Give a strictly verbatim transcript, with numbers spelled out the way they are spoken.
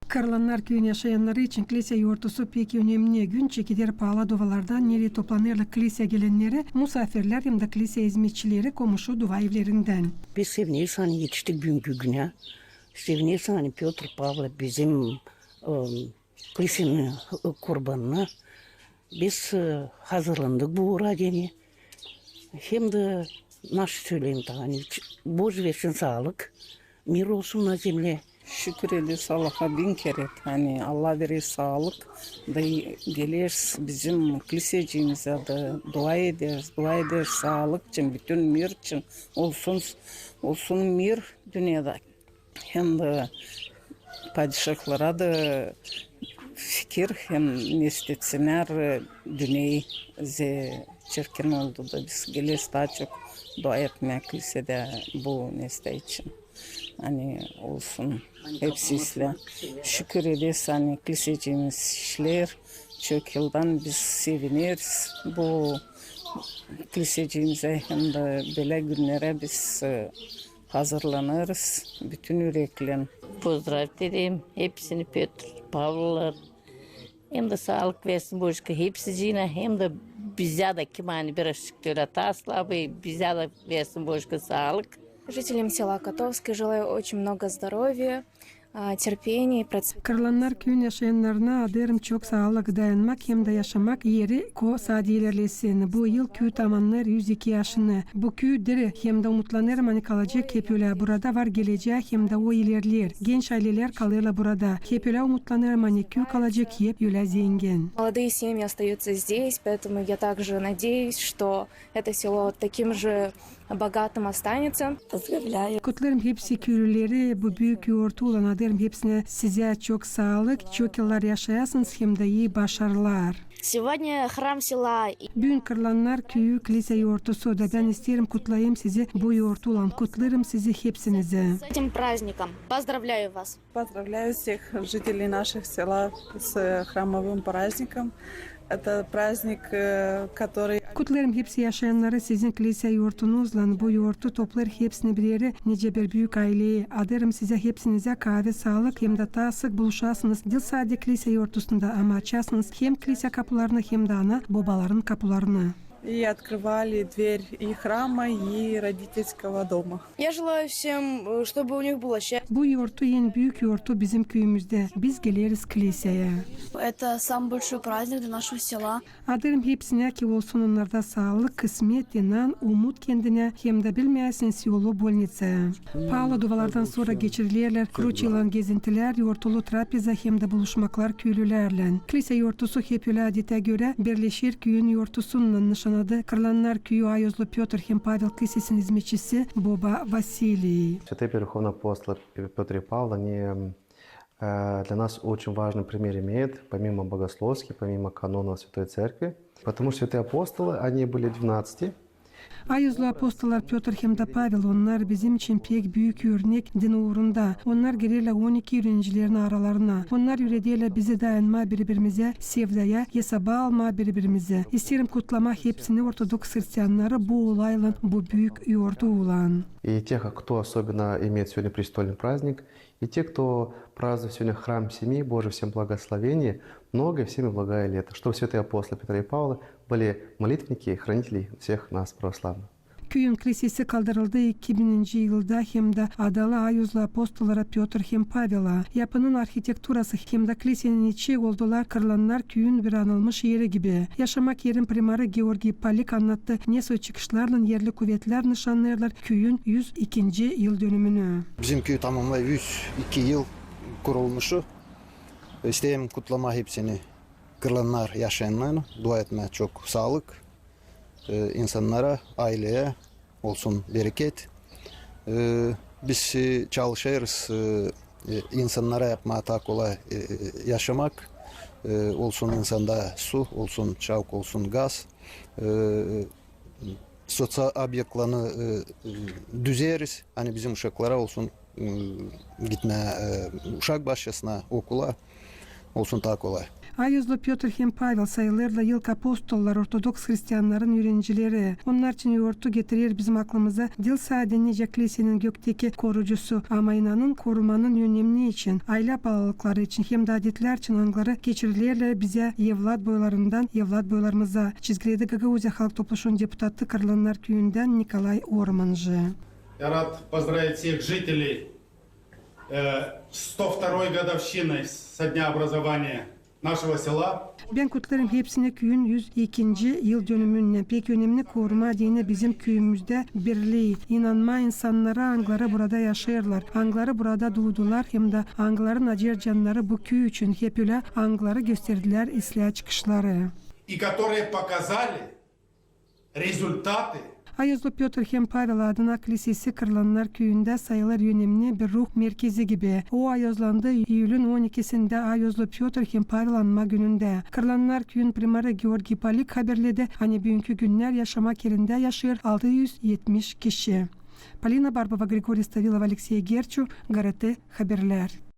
Kırlannar küüyün yaşayannarı için Klisä yortusu pek önemni. Gün çekider Paalı duvalardan, nereyi toplanêrlar klisä gelenneri, musaafirlär hem dä klisä izmetçileri komuşu duva evlerindän. Biz sevineriz, ani etiştik büünkü günä. Sevineriz, ani Pötr Pavlov bizim, e, klisänin, e, kurbanına. Biz, e, hazırlandık bu uradeni. Hem dä nasıl söleyim taa, ani Božu versin saalık, mir olsun na zemlä. Şükür ederiz Allaha bin kerä, ani Allah verer saalık, da geleriz bizim klisecimizä da dua ederiz, dua ederiz saalık için, bütün mir için olsun, olsun mir dünnedä. Hem dä padişahlara da fikir hem nestetsinnär, e, dünney zerä çirkin oldu da biz geleriz taa çok dua etmää klisedä bu neste için. Ani olsun hepsi islää. Şükür ederiz, ani klisecimiz işleer. Çok yıldan biz sevineriz bu klisecimizä hem dä bölä günnerä biz, e, hazırlanêrız bütün üreklän. Pozdravit ederim hepsini, Pötr Pavlovlar. Hem dä saalık versin Božu hepsicinä, hem dä bizä dä, kim ani birazçık ölä taa slabıy, bizä dä versin Božu saalık. Жителям села Котовское желаю очень много здоровья, а, терпения и процветания. Kırlannar küüyün yaşayannarına adêêrım çok saalık, dayanmak hem dä yaşamak eri, ko sade ilerlesin. Bu yıl küü tamannêêr üz iki yaşını. Bu küü diri hem dä umutlanêrım, ani kalacek hep ölä. Burada var gelecää hem dä o ilerleer. Genç aylelär kalêrlar burada. Hep ölä umutlanêrım, ani küü kalacek hep ölä zengin. Молодые семьи остаются здесь, поэтому я также надеюсь, что это село таким же богатым останется. Поздравляю. Kutlêêrım hepsi küüylüleri bu büük yortu olan. Adêêrım hepsinä sizä çok saalık, çok yıllar yaşayasınız hem dä ii başarılar. Сегодня храм села. Büün Kırlannar küüyü klisä yortusu da, bän isteerim kutlayım sizi bu yortu olan. Kutlêêrım sizi hepsinizi. С этим праздником. Поздравляю вас. Поздравляю всех жителей наших села с храмовым праздником. Это праздник, э, который... Kutlêêrım hepsi yaşayannarı sizin klisä yortunuzlan. Bu yortu toplêêr hepsini bir erä, nicä bir büük ayleyi. Adêêrım sizä hepsinizä kaavi saalık hem dä taa sık buluşasınız diil sade klisä yortusunda, ama açasınız hem klisä kapularını, hem dä ana-bobaların kapularını. И открывали дверь и храма, и родительского дома. Я желаю всем, э, чтобы у них было счастье. Bu yortu en büük yortu bizim küüyümüzdä. Biz geleriz kliseyä. Это самый большой праздник для нашего села. Adêêrım hepsinä, ki olsun onnarda saalık, kısmet, inan, umut kendinä hem dä bilmeyäsin yolu bolnitsaya. Paalı duvalardan sora geçirilerlär kruçilan gezintilär, yortulu trapeza hem dä buluşmaklar küüylülärlän. Klisä yortusu hep ölä adetä görä birleşer küüyün yortusunnan, nışanadı Kırlannar küüyü ayozlu Pötr hem Pavel klisesinin izmetçisi boba Vasiliy. Святые первоверховные апостолы Пётр и Павла, они, э, для нас очень важный пример имеют, помимо богословских, помимо канонов Святой Церкви. Потому что святые апостолы, они были двенадцати. Ayozlu apostollar Pötr hem dä Pavel, onnar bizim için pek büük örnek din uurunda. Onnar girerlär on iki üürenicilerin aralarına. Onnar üürederlär bizi dayanmaa biri-birimizä, sevdaya, esaba almaa biri-birimizi. İsteerim kutlamaa hepsini ortodoks hristiannarı bu olaylan, bu büük yortu olan. И тех, кто особенно имеет сегодня престольный праздник, и те, кто празднует сегодня храм семьи Божьей, всем благословение, многое всем и благое лето, чтобы святые апостолы Пётр и Павла были молитвенники и хранители всех нас, православных. Küüyün klisesi kaldırıldı iki bininci yılda hem dä adalı ayozlu apostollara Pötr hem Pavela. Yapının arhitekturası hem dä klisenin içi oldular Kırlannar küüyün bir anılmış eri gibi. Yaşamak erin primarı Georgiy Palik annattı, nesoy çıkışlarlan erli kuvetlär nışannêêrlar küüyün üz ikinci yıldönümünü. Bizim küü tamamlêêr üz iki yıl kurulmuşu. İsteerim kutlamaa hepsini, Kırlannar yaşayanlarını, dua etmää çok saalık, e, insannara, ayleyä olsun bereket. E, biz, e, çalışêrız, e, e, insannara yapmaa taa kolay, e, e, yaşamak. E, olsun insanda su, olsun çavuk, olsun gaz. E, soţial obyektlerini, e, e, düzeriz. Ani bizim uşaklara olsun, e, gitmää, e, uşak başçasına, okula olsun taa kolay. Ayozlu Pötr hem Pavel sayılêrlar ilk apostollar, ortodoks hristiannarın üürencileri. Onnar için yortu getirer bizim aklımıza diil sade nicä klisenin gökteki korucusu, ama inanın korumanın önemini için, aylä baalıkları için hem dä adetlär için, angıları keçirilerlär bizä evlat boylarından evlat boylarımıza. Çizgilerdä Gagauziya Halk Topluşunun deputatı Kırlannar küüyündän Nikolay Ormanjı. Я рад поздравить всех жителей, э, с сто второй годовщиной со дня образования нашего села. Bän kutlêêrım hepsini küüyün üz ikinci yıldönümünnän. Pek önemni koruma deyni bizim küüyümüzdä birlii, inanmaa insannara, angıları burada yaşêêrlar, angıları burada duudular, hem dä angıların acer cannarı bu küüy için hep ölä, angıları gösterdilär islää çıkışları. И которые показали результаты. Ayozlu Pötr hem Pavel adına klisesi Kırlannar küüyündä sayılêr önemni bir ruh merkezi gibi. O ayozlandı iyülün on ikisindä Ayozlu Pötr hem Pavel anma günündä. Kırlannar küüyün primarı Georgiy Palik haberledi, ani büünkü günnär yaşamak erindä yaşêêr altı üz etmiş kişi. Polina Barbova, Grigoriy Stavilov, Aleksey Gerçu, GRT Haberlär.